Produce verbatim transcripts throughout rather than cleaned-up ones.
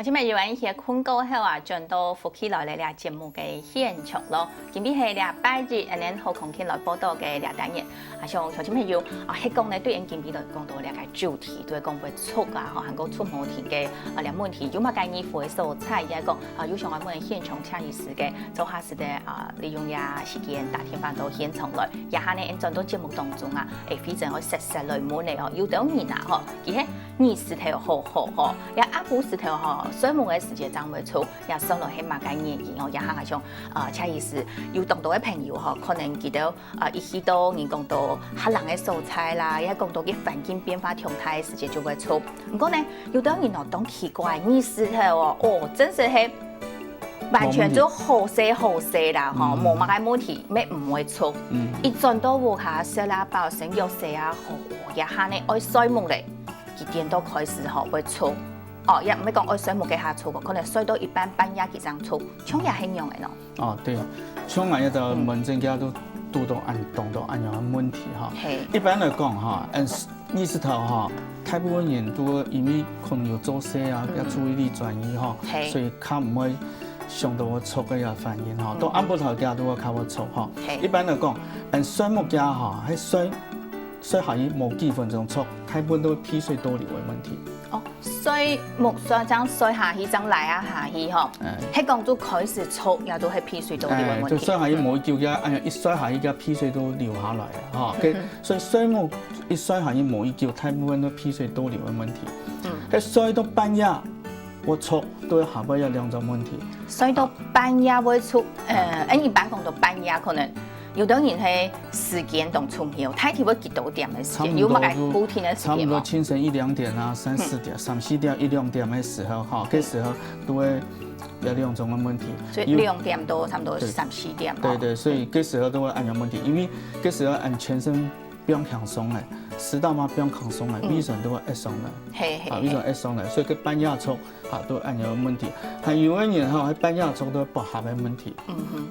今晡日有恁歇睏過後啊，轉到福氣來了這節目个現場咯。今晡日係禮拜一，恁樣好空氣來報到个這單元。啊，像鄉親朋友啊，係講呢，對𫣆今晡日來講到這个主題，就係講會瘵啊，吼，還過瘵無停个啊，這問題有麼个疑惑个所在，也係講啊，有想愛問現場蔡醫師个，做下時个啊，利用這時間打電話到現場來。這下呢，𫣆轉到節目當中啊，會非常愛實實來問个哦。有兜人啊，吼，佢係日時頭好好吼，這暗晡時頭吼，睡目个時節正會瘵。 也算來係麼个原因哦，也還像，呃，蔡醫師，有當多个朋友吼，可能佢兜，呃，一去到人講到較冷个所在啦，也講到个環境變化忒大个時節就會瘵。毋過呢，有兜人哦，當奇怪，日時頭哦，哦，真實係完全就好勢好勢啦，吼，無麼个問題，乜毋會瘵。一轉到屋下食啊飽，先休息啊，好，哦，這下呢，愛睡目咧，幾點鐘開始吼，會瘵。 哦，也毋係講愛睡目該下瘵哦，可能睡到一半半夜佢正瘵，像也係恁樣个喏。哦，對，像𠊎這兜門診佢都堵到恁，堵到恁樣个問題哈。係。一般來講哈，嗯，日時頭哈，大部分人都因為可能有做事啊，愛注意力轉移哈，係。所以較毋會想到會瘵个這反應哈，到暗晡頭佢都會較會瘵哈。係。一般來講，嗯，睡目佢哈，係睡，睡下去無幾分鐘瘵，大部分都係鼻水倒流个問題。 哦，睡目睡正睡下去，正來啊下去吼，係講就開始瘵，也就係鼻水倒流个問題。就睡下去無幾久，哎呀，一睡下去，佢鼻水都流下來啊，吼。所以睡目一睡下去無幾久，大部分都鼻水倒流个問題。該睡到半夜，會瘵，都係下背有兩種問題。睡到半夜會瘵，呃，哎，一般講到半夜可能 有兜人係時間當重要，大體會幾多點个時間？差不多有麼个固定个時間無？差不多清晨一兩點啊，三四點、三四點、一兩點个時候哈，該時候都會有兩種个問題。所以兩點多差不多三四點。對對，所以該時候都會恁樣問題，因為該時候恁全身放輕鬆咧，食到嘛放輕鬆咧，胃酸都會壓鬆咧，係係，啊，胃酸壓鬆咧，所以該半夜瘵 哈，都恁樣个問題。還有个人哈，係半夜瘵都係腹下个問題。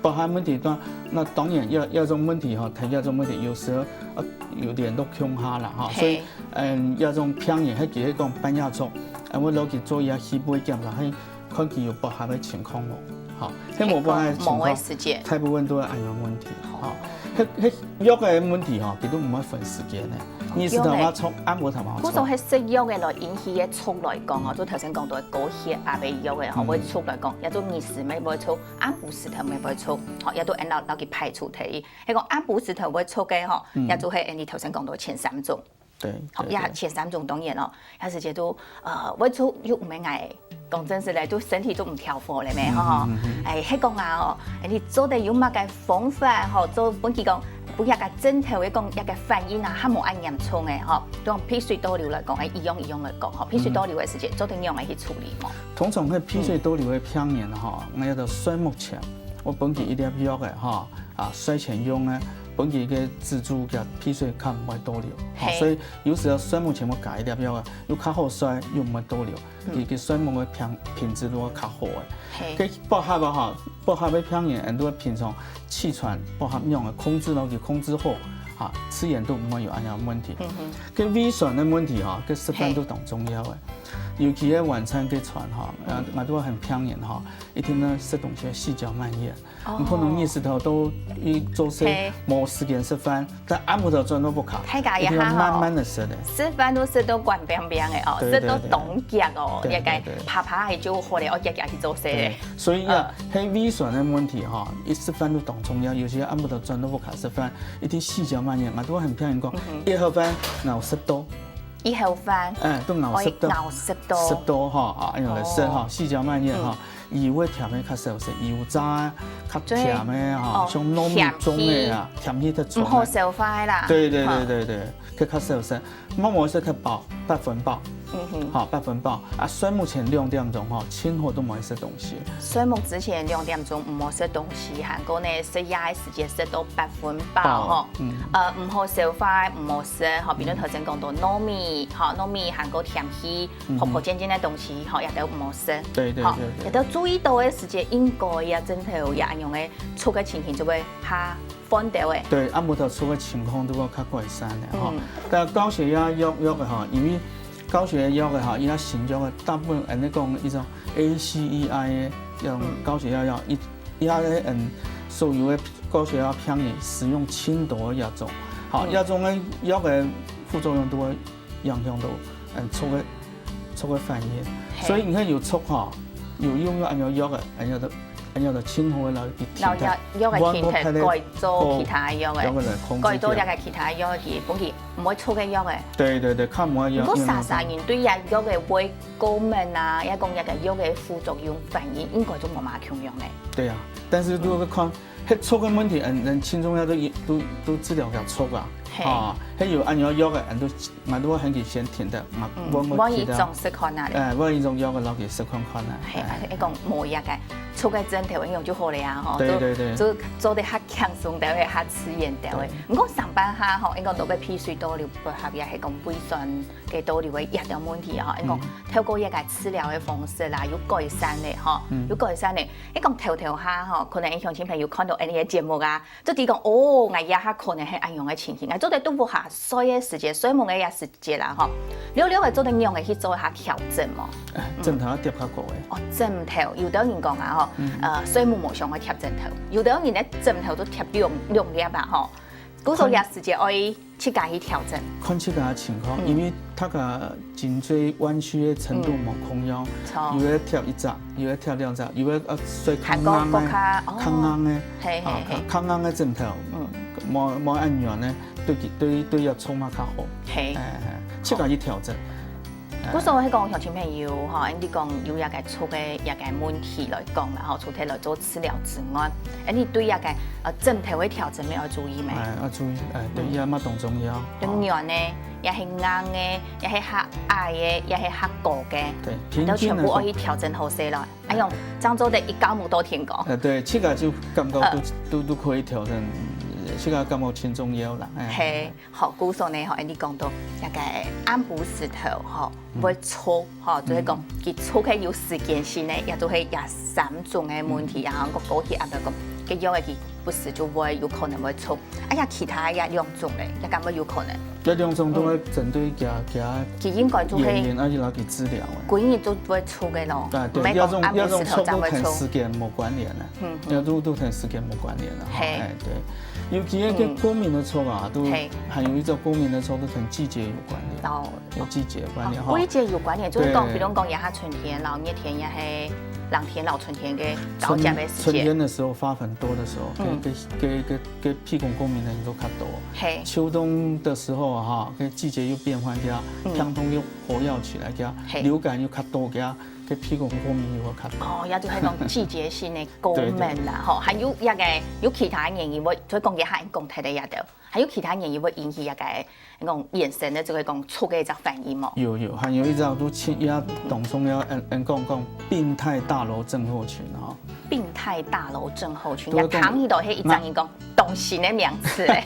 腹下問題，那，那當然這，這種問題哈，談這種問題，有時候，呃，有點都恐嚇啦哈。所以，嗯，這種病人，係其實講半夜瘵，嗯，𠊎落去做一下肺部檢查，係看佢有腹下个情況無。哈，係無腹下个情況，大部分都係恁樣問題。哈，係，係藥个問題哈，佢都毋會分時間个。日時頭嘛瘵，暗晡頭嘛瘵。故所係食藥个來引起个瘵來講哦，就頭先講到高血壓个藥个吼，會瘵來講，也就日時乜會瘵，暗晡時頭乜會瘵，吼，也都恁樣摎佢排除忒。係講暗晡時頭會瘵个吼，也就係你頭先講到前三種。對，吼，也前三種當然咯， 該時節都，呃，會瘵又毋係𠊎，講真實咧，都身體都毋調和咧咩，吼。哎，係講啊，哦，哎，你做得有麼个方法吼，做分佢講，分這个症頭，會講這个反應啊，較無恁嚴重个吼。對鼻水倒流來講，哎，一樣一樣來講吼，鼻水倒流个時節，做得仰般去處理無？通常係鼻水倒流个病人吼，𠊎兜睡目前，𠊎分佢一粒藥个吼， 啊，睡前用个，分佢个止住佢鼻水較毋會倒流。吼，所以有時候睡目前𠊎加一粒藥啊，又較好睡，又毋會倒流。佢，佢睡目个品，品質都會較好个。該腹下啊吼，腹下个病人，很多平常氣喘、腹下樣个控制咯，佢控制好，啊，自然都毋會有恁樣个問題。該胃酸个問題吼，該食飯都當重要个。尤其係晚餐該餐吼，啊，蠻多很病人吼，一定呢食東西細嚼慢咽。 你可能日時頭都一做事無時間食飯，但暗晡頭轉到屋下，大家一定要慢慢个食个。食飯都食到趕拚拚个哦，食到當遽哦，也該啪啪个就好了，哦，遽遽去做事个。所以啊，該胃酸个問題吼，一食飯都當重要，尤其暗晡頭轉到屋下食飯，一定細嚼慢咽。𠊎都很騙人講，一盒飯咬食多，一盒飯，哎，都咬食多，咬食多，食多哈，啊，用來食哈，細嚼慢咽哈。 油个甜个較少食，油炸个較甜个吼，像糯米粽个啊，甜氣較重个。毋好消化个啦。對對對對對，佢較少食。慢慢食較飽，八分飽。嗯哼。好，八分飽。啊，睡目前兩點鐘吼，盡好都毋好食東西。睡目之前兩點鐘毋好食東西，還過呢，食夜个時間食到八分飽吼。嗯。呃，毋好消化，毋好食吼，比如頭先講到糯米，吼，糯米還過甜氣， 泡泡煎煎个東西，吼，也都毋好食。對對對對。也都注意到个時節，應該也真係有也恁樣个瘵个情形就會較緩解个。對，暗晡頭瘵个情況都會較改善个吼。但高血壓藥藥个吼，因為高血压个哈，伊个新藥个大部分，嗯，你讲一种A C E I个这种高血压药，一一下个嗯，所有个高血压病人使用轻度个药种，好，嗯，药种个药个副作用都会影响到嗯，促个促个反应。所以你看有促哈，有用个安药药个，安药的安药的轻度个来去停掉，然后药个停掉，改做其他药个，药个来控制掉，改做一个其他药个，本来毋会促个药个。对对对，看毋会药。不过啥啥人对药药个会过敏啊，也讲药个药个副作用反应，应该都无嘛共样个。对啊，但是如果看 血促个问题，嗯，人轻中药都都都治疗个促啊，啊，还有安药药个，人都蛮多很给先停的，嘛，嗯，我我一种试看啊，哎，我一种药个老给试看看啊，嘿，哎，一讲无药个，促个症头，一用就好了呀，吼，对对对，就做得较轻松点，会较自然点。不过上班下吼，一讲都被鼻水倒流，不合也系讲胃酸个倒流个一点问题哈，一讲透过一个治疗个方式啦，有改善个哈，有改善个。 你讲头头下吼，可能鄉亲朋友看到恁个节目啊，就知讲哦，𠊎這下可能係恁樣个情形，𠊎做得都不下睡个時節，睡夢个也時節啦吼。了了个做得仰个去做一下調整無？哎，枕頭要疊較高个。哦，枕頭，有的人講啊吼，呃，睡目無想愛疊枕頭，有的人个枕頭都疊兩兩粒啊吼。故所這時節愛 自家去調整。看自家个情況，因為大家頸椎彎曲个程度無共樣，有个貼一隻，有个貼兩隻，有个呃睡較硬个，較硬个，嘿嘿嘿，較硬个枕頭，嗯，無無恁軟个，對對對，也衝嘛較好，嘿，哎，自家去調整。 故所係講鄉親朋友吼，你講有一个促个一个問題來講啦吼，除忒來做治療之外，你對一个呃枕頭个調整，愛注意無？哎，要注意，哎，對，也嘛當重要。當然呢，也係硬个，也係較矮个，也係較高个，對，平均來講，都全部愛去調整好勢咯。哎喲，這樣做得一覺無到天光。呃，對，自家就感覺都都都可以調整，自家感覺盡重要啦，哎。嘿。 好，故所呢吼，恁樣講到這个暗晡時頭吼，會促吼，就係講佢促个有時間性个，也就係這三種个問題，然後過去啊，講，該藥个佢不時就會有可能會促，哎呀，其他也兩種咧，也敢會有可能？這兩種都會針對佢佢佢應該就係原因，而且來去治療个。歸日都會促个咯，啊，對，毋係講暗晡時頭正會促。這種這種促都同時間無關聯啦，嗯，這都都同時間無關聯啦，嘿，哎，對。 尤其係个過敏个促啊，都還有一種過敏个促都同季節有關聯，哦，有季節有關聯哈。季節有關聯，就係講，比如講，這下春天，然後熱天，也係冷天，然後春天个交接个時節。春天的時候發很多的時候，跟跟跟跟跟鼻孔過敏的人都較多。嘿，秋冬的時候哈，跟季節又變換掉，病痛又活躍起來掉，流感又較多掉，跟鼻孔過敏又會較多。哦，也就係講季節性个過敏啦，吼，還有一个有其他原因，我所以講，這下講忒个也得。 還有其他原因會引起這个講眼神的這个講促个一隻反應無？有有，還有一隻都親，也當重要，嗯嗯，講講病態大樓症候群哈。病態大樓症候群，也聽起來係一隻人講當新个名詞欸。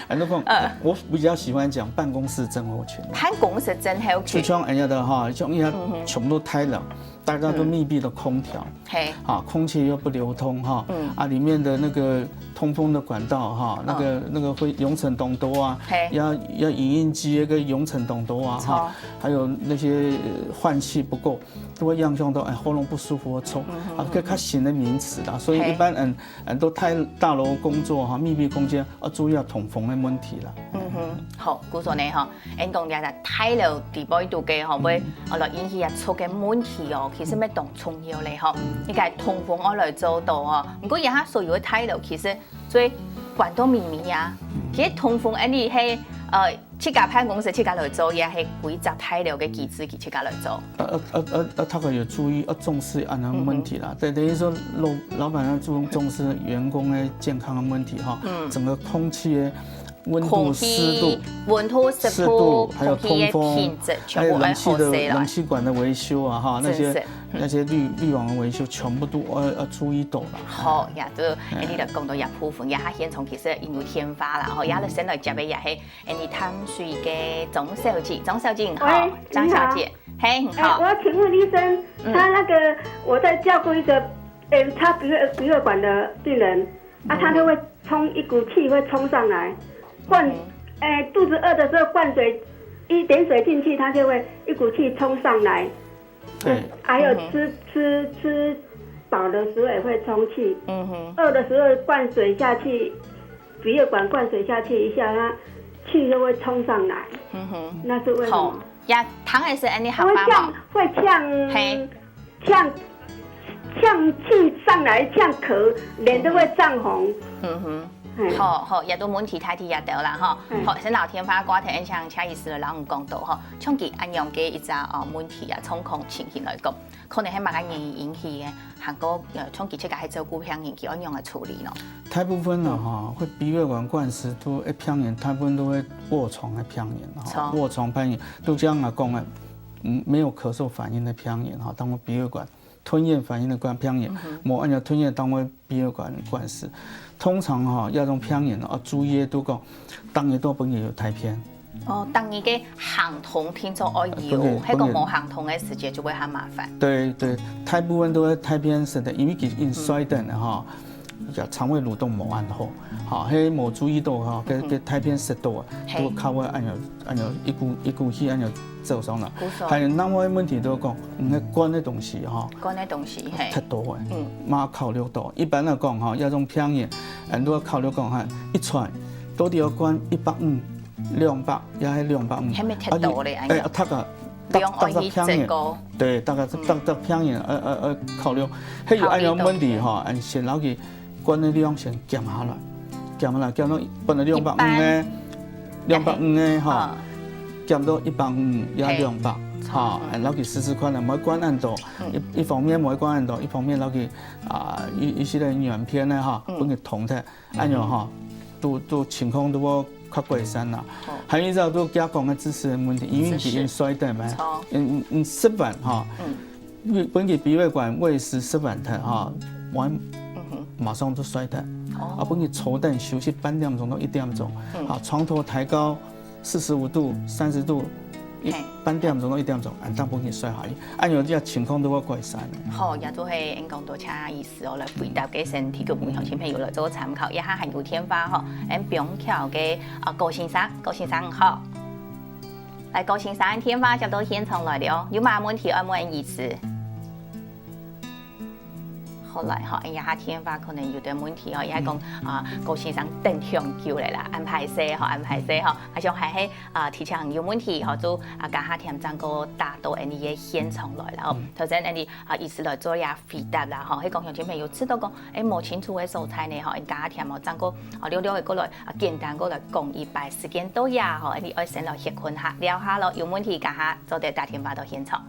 很多講，我比較喜歡講辦公室症候群。辦公室症候群，就像人家的哈，像人家全部都開了， 大家都密闭的空調，嘿，啊，空氣又不流通哈，嗯，啊，裡面的那個通風的管道哈，那個那個會囥塵當多啊，嘿，要要影印機那個囥塵當多啊哈，還有那些換氣不夠，都會影響到哎喉嚨不舒服啊，抽啊，這較新的名詞啦，所以一般人 嗯，都大大樓工作哈，密闭空間要注意到通風的問題啦。嗯哼，好，故所呢哈，恁講這大樓底背肚个吼，會哦來引起啊促个問題哦，其實乜當重要咧吼。你个通風愛來做到哦，毋過這下所有个大樓其實最關到密密呀，其實通風恁樣係呃 自家辦公室自家來做，也係歸隻大樓个機制佢自家來做。呃呃呃呃，呃，大家有注意，要重視恁樣問題啦。等等於說老老闆要注重重視員工个健康个問題哈，整個空氣个溫度、空氣、濕度、溫度、濕度、濕度，還有通風，空氣个品質全部愛好勢啦。還有冷氣的冷氣管的維修啊哈，那些那些濾濾網的維修全部都要要注意到啦。好，也就恁樣來講到這部分，也下現場其實因為天花啦，吼，也來先來接个也係 哎，你淡水个張小姐，張小姐你好，喂，張小姐，你好。嘿，你好。哎，我要请问医生，嗯。他那个我在照顾一个，哎，插鼻胃鼻胃管的病人，啊，他都会冲一股气会冲上来，灌，嗯。哎，肚子饿的时候灌水，一点水进去，它就会一股气冲上来。对，还有吃吃吃饱的时候也会充气，嗯哼，饿的时候灌水下去，鼻胃管灌水下去一下，它气就会冲上来，嗯哼，那是为什好么？，呀，糖还是安尼它会好吧嘛呛，，会呛嘿，呛呛气上来，呛咳，脸都会涨红。嗯哼。嘿好好，也都问题大体也得啦哈。嗯好，先老天发瓜田想请医师来同我们讲到哈，像佢安样个一只哦问题啊，状况情形来讲，可能系么个原因引起个，还过呃，像佢自家系照顾病人，佢安样个处理咯。大部分呢哈，会鼻胃管灌食都一病人，大部分都会卧床的病人哈，错卧床病人都这样啊讲啊，嗯，没有咳嗽反应的病人哈，当中鼻胃管吞咽反应的病人，无按照吞咽单位鼻胃管灌食。通常哈，要种病人啊，注意都讲，当然都不能有大便。哦，当然个行动听说哦有，对迄个无行动个时节就会很麻烦。对对，大部分都会大便式的，因为佢已经衰等了哈，叫肠胃蠕动无按好，好，迄无注意到哈，个个大便式到啊，嘿都靠个按照按照一股一股气按照走上了。鼓手还有另外问题都讲，你个灌的东西哈，干个东西，嘿，太多了，嗯嗯，冇考虑到。一般来讲哈，要种病人，很多考虑讲哈，一餐到底要灌一百五、两百，也系两百五，还没太多嘞哎呀哎，他个量爱去整个对，大概是大大病人，呃呃呃，考虑，还有考虑还有问题哈，俺先老给灌的量先减下来，减下来，减到灌了两百五呢，两百五呢哈。嗯，減到一百五也嘿兩百，哈，然後佢試試看啦，莫灌恁多，一一方面莫灌恁多，一方面然後佢啊一一些个軟片呢哈，分佢通忒，恁樣哈，都都情況都會較改善啦。還有一隻都加講个支持的問題，因為佢已經衰退嘛，錯嗯嗯嗯，食飯哈，本佢鼻胃管胃食食飯忒哈，我馬上就衰退，啊，本佢坐等休息半點鐘到一點鐘，啊，床頭抬高。 四十五度、三十度，一嘿半點鐘到一點鐘，恁樣分佢睡下去，恁樣這情況都會改善个。好，也都係恁講多謝醫師哦，來回答个先提供分鄉親朋友來做參考。一下還有電話吼，恁板橋个啊高先生，高先生好，來高先生電話接到現場來了哦，有麼問題愛問醫師？ 好來吼，哎呀，電話可能有點問題哦，也講啊，高先生等忒久了啦，恁歹勢吼，恁歹勢吼，啊想還係啊，提醒有問題吼，就啊，加下添正過打到恁个現場來啦吼。頭先恁个啊，醫師來做呀回答啦吼，係講鄉親朋友知道講，誒，無清楚个所在呢吼，加下添哦，正過啊，略略个過來啊，簡單過來講一擺，時間到呀吼，恁个愛先來歇睏下，聊下咯，有問題加下做得打電話到現場。